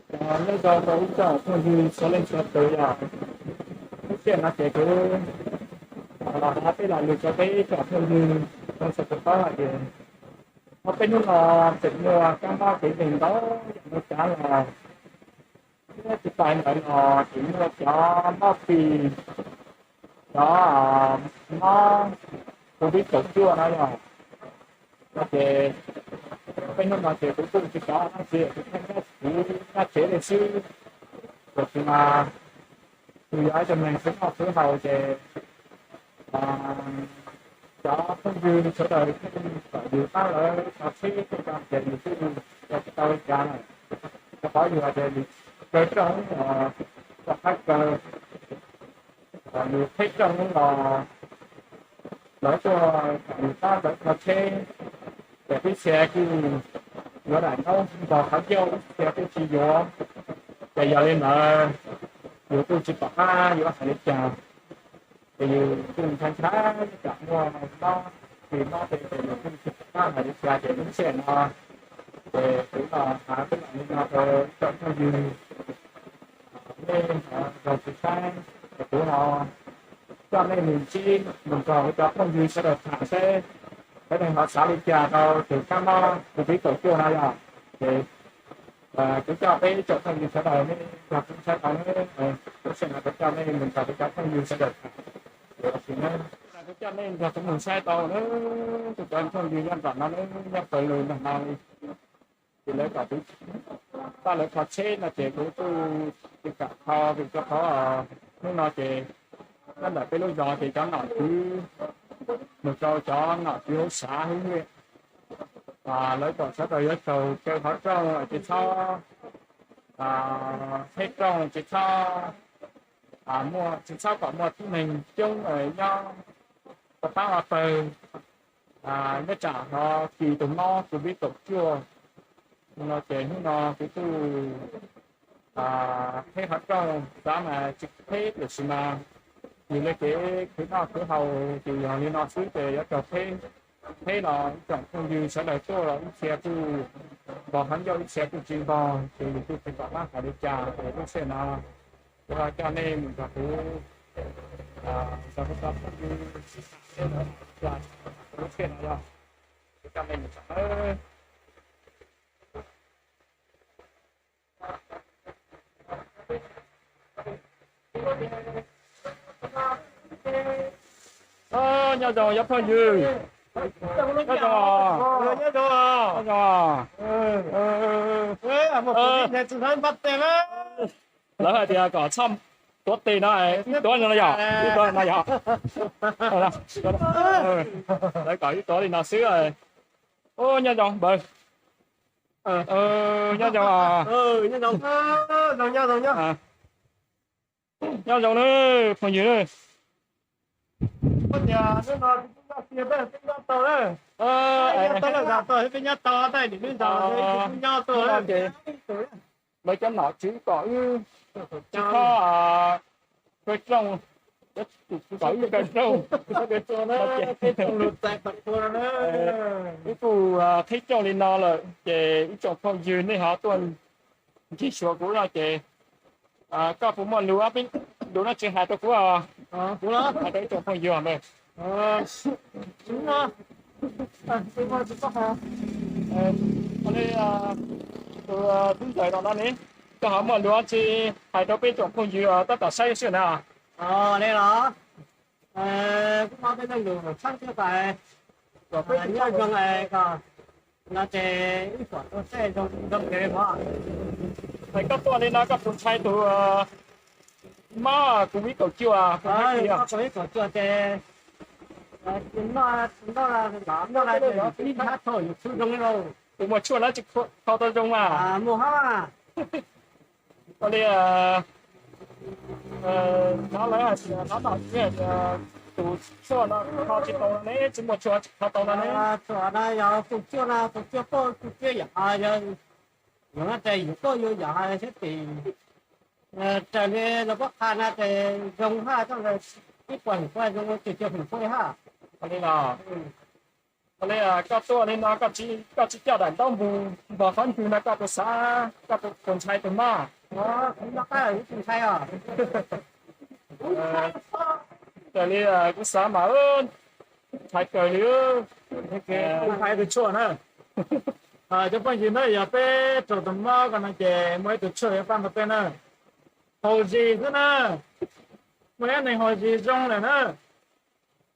Nyob zoo rau ib tsoom phooj ywg txhua leej txhua tus yom. Lub sij hawm no ces kuv los hais peb lo lus rau peb tsoom phooj ywg tau txhua tus paub hais tias, ob peb hnub no tseem muaj kab mob kev ntseeg ntau yam ntau tsav los, thiab tsis tas ntawd los tseem muaj cov mob fis, cov mob covid kaum cuaj no yom. No ces peb hnub no ces kuv kuj tsis kav dab tsi, kuv pheej nyob kuv nyob tsev li xwb. Tiam sis mas kuv yog ib tug neeg khwv noj khwv haus ces cov phooj ywg sawv daws kom yus pab lawv cov tsheb tej ko ces yus kuj ua tsis tau li cas lawm. Rau qhov yus hais tias yus kaw rooj, rau qab kaw, yus qheb rooj los lawv tuaj kom yus pab lawv kho tsheb, ces ib txhia kuj yuav daim ntaub npog qhov ncauj, ib txhia kuj tsis yuav. Ces yog li ntawd yus kuj tsis pom qab yuav hais li cas. Ces yus kuj ntshai ntshai tsam muaj mob, vim mob tej ces yus kuj tsis pom qab hais li cas. Ces lub sij hawm no ces kuv los hais peb lo lus no rau ib tsoom phooj ywg, nej zog kuv saib, es kuv ho coj nej mus ntsib mus nrog kuv cov phooj ywg sawv daws tham seb sawv daws ho xav li cas rau tus kab mob covid kaum cuaj no yom. Ces kuv coj peb tsoom phooj ywg sawv daws nej nrog kuv saib tau na, lub sij hawm no kuv coj nej mus nrog kuv cov phooj ywg sawv daws tham. Kuv coj nej nrog kuv mus saib tau na, kuv cov phooj ywg nyob nram no na, nyob pawg lug nram no li. Ces lawv kom kuv pab lawv kho tsheb no ces kuv kuj tsis kam kho vim rau qhov hnub no ces nyob ntawm peb lub zos ces cov nom tswv mus rau cov nom tswv hauv xav hauv hwj, lawv kom sawv daws yuav tsum kaw qhov rooj, tsis txhob qheb rooj, tsis txhob muaj, tsis txhob kom muaj tib neeg coob nyob ua pab ua pawg, nyob tsam ho kis tus mob covid kaum cuaj no ces hnub no kuv kuj qheb qhov rooj, xav mas tsis qheb tiam sis mas yus li kev khwv noj khwv haus ces yog li no xwb ces yuav raug qheb. Qheb los ib tsoom phooj ywg sawv daws tuaj los ib txhia kuj npog qhov ncauj, ib txhia kuj tsis npog ces yus kuj tsis pom qab hais li cas. Ces lub sij hawm no kuv ho coj nej mus nrog kuv, nrog kuv cov phooj ywg sib tham seb lawv hais li cas lub sij hawm no yog, kuv coj nej mus tham. Nyob zoo cov phooj ywg. Nyob zoo. Nyob zoo. Lawv hais tias kom txhob tuav tes no, ib tuav no yog, ib tuav no yog. Lawv kom ib tuav li no xwb. Nyob zoo npawg. Nyob zoo. Nyob zoo nawb phooj ywg. Peb nyob tau, peb nyob tau, peb nyob tau, lawv cov nom tswv kom wb tsis txhob kaw rooj, kom wb kaw rooj, wb kuj qhib rooj li no lawm ces ib tsoom phooj ywg nej ho tuaj ncig xyuas kuv no ces koj puas muaj lus, peb lus dab tsi hais rau kuv, hais rau ib tsoom phooj ywg na. Tus tub ntxawm no no ne, koj ho muaj lus dab tsi hais rau peb tsoom phooj ywg tab tom saib xwb na? Li los, kuv muaj peb lo lus tshab thiab tas, kom peb nyob zoo kom no ces ib puas tuaj seb zoo zoo kev li hov. Es koj tuaj li no koj puas ntshai tus mob covid kaum cuaj, covid kaum cuaj ces noj, noj, noj ib nthab thaum yus txhua zoo li lauj. Tus muaj tshuaj no tsis kho tau zoo mas. Muaj hab. Ua li, hnov lawv hais tias hnov nom tswv hais tias tus tshuaj no kho tsis tau no ne, tsis muaj tshuaj tsis kho tau no ne. Tshuaj no yog tus tshuaj no tus tshuaj poj tus tshuaj yam, yog no ces yus poj yus yam hais thiab tim raws li los pob qha no ces zoo haj, ib puas feem pua zoo, tus tshuaj feem pua haj. Ua li los. Li koj tuaj li no koj tsis coj daim ntaub mus npog qhov ncw no koj puas xav koj puas ntshai tus mob? Raws li kuv xav mas ntshai kawg li. Ntshai tus tshuaj na. Cov phooj ywg na, yog peb raug tus mob ko no ces muaj ib tug tshuaj yuav pab tau peb na. Haus zis xwb na. Muaj ib neeg haus zis zoo lawm na.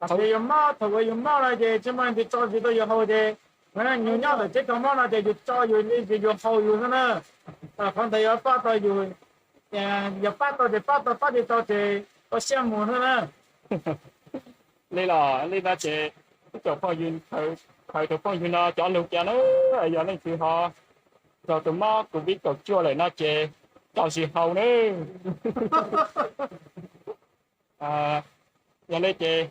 Thaum yus mob, thaum uas yus mob no ces tsis muaj leej twg tso zis rau yus haus ces, nyuag nyob ntawm tsev kho mob no ces yus tso yus li zis yus haus yus xwb na. Qhov ntawd yuav pab tau yus, yog pab tau ces pab tau, pab tsis tau ces ua siab mus xwb na. Li los li no ces ib co phooj ywg, khaws tus phooj ywg no cov lus kiag na, yog leej twg ho raug tus mob covid kaum cuaj lawm no ces tau zis haus nawb. Yog li ces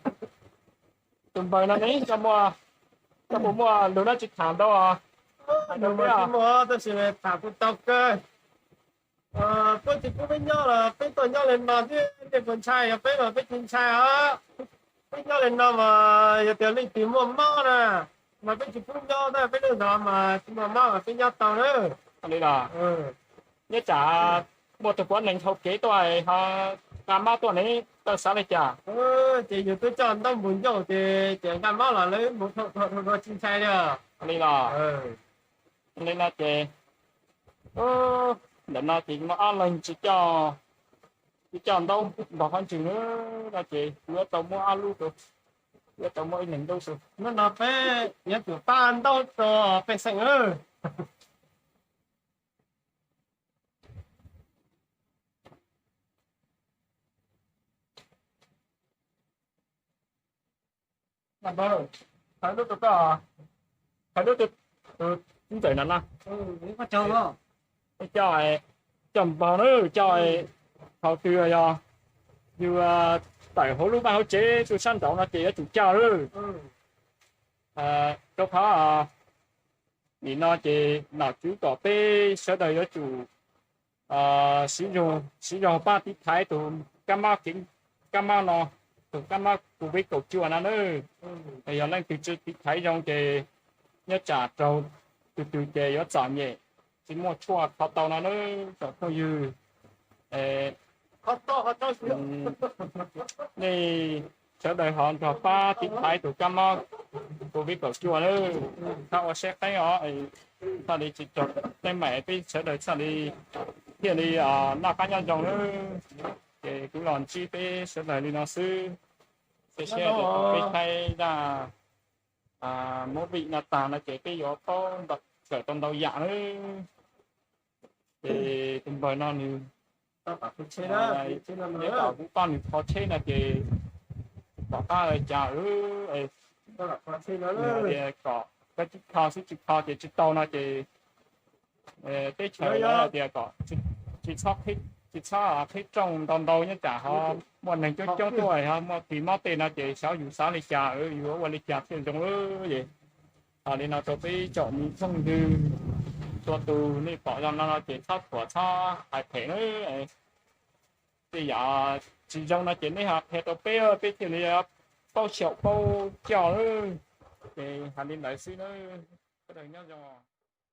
tus npawg no ne, koj puas muaj lus dab tsi tham ntau? Tab sis tham kuj tau kawg. Peb tsis pub peb nyob los peb tuaj nyob li no thiab nej puas ntshai? Yog peb mas peb tsis ntshai os. Peb nyob li no mas yog tias leej twg muaj mob na, mas peb tsis pub nyob, tab peb lub zos mas tsis muaj mob mas peb nyob tau na. Li los nyob tsam muaj tus puav neeg dhau kev tuaj ho nqa mob tuaj ne, koj xav li cas? Ces yus twb coj ntaub npus ncauj ces, ces nqa mob los lawv mus dhau dhau dhau tsis ntshai li. Li los li no ces ntawm no ces muaj ob leeg tsis coj, tsis coj ntaub npog qhov ncw no ces yuav tau muab ob lub rau, yuav tau muab ib leeg ntaub rau. Hnub no peb yuav tsum pab ntaub rau pej xeem. Npawg, thawb lub rau koj, thawb lub, tus txiv ntxawm no na. Coj, coj npog na, coj thaum twg yog yus tawm hauv lub vaj hauv tsev tuaj sab nraud no ces yuav tsum coj lawm. Rau qhov nim no ces nom tswv kom peb sawv daws yuav tsum siv zog pab tiv thaiv tus kab mob, kab mob no, tus kab mob covid kaum cuaj no na. Yog leej twg tsis tiv thaiv zoo ces nyob tsam raug tus twg ces yuav txom nyem, tsis muaj tshuaj kho tau no na tsoom phooj ywg. Nej sawv daws ho nrog pab tiv thaiv tus kab mob covid kaum cuaj na, txhob ua siab qeeb os. Txhob li tsis raug teeb meem, peb sawv daws txhob li thiaj li noj qab nyob zoo na. Ces kuv los ntsib peb sawv daws li no xwb, cia siab tias peb saib zaj movie no tag no ces peb yuav paub kawm tau ntau yam na. Ces tus npawg no nws, nyob tom kuv poj nws kho tsheb no ces tom qab li cas, kom koj tsis kho xwb, tsis kho ces tsis tau no ces teb chaws lawv tias kom tsis txhob qhib rooj ntau ntau, nyob tsam ho muaj neeg coob coob tuaj ho muaj kis mob tej no ces xyov yus xav li cas, yus ua li cas thiaj zoo es. Thaum li no rau peb tsoom me phooj ywg txhua tus nej pom zoo no no ces txhob thuam txhob hais phem na. Tej yam tsis zoo no ces nej ho qhia rau peb, peb thiaj li paub xyaum paub coj. Ces hais li ntawd xwb na, sawv daws nyob zoo.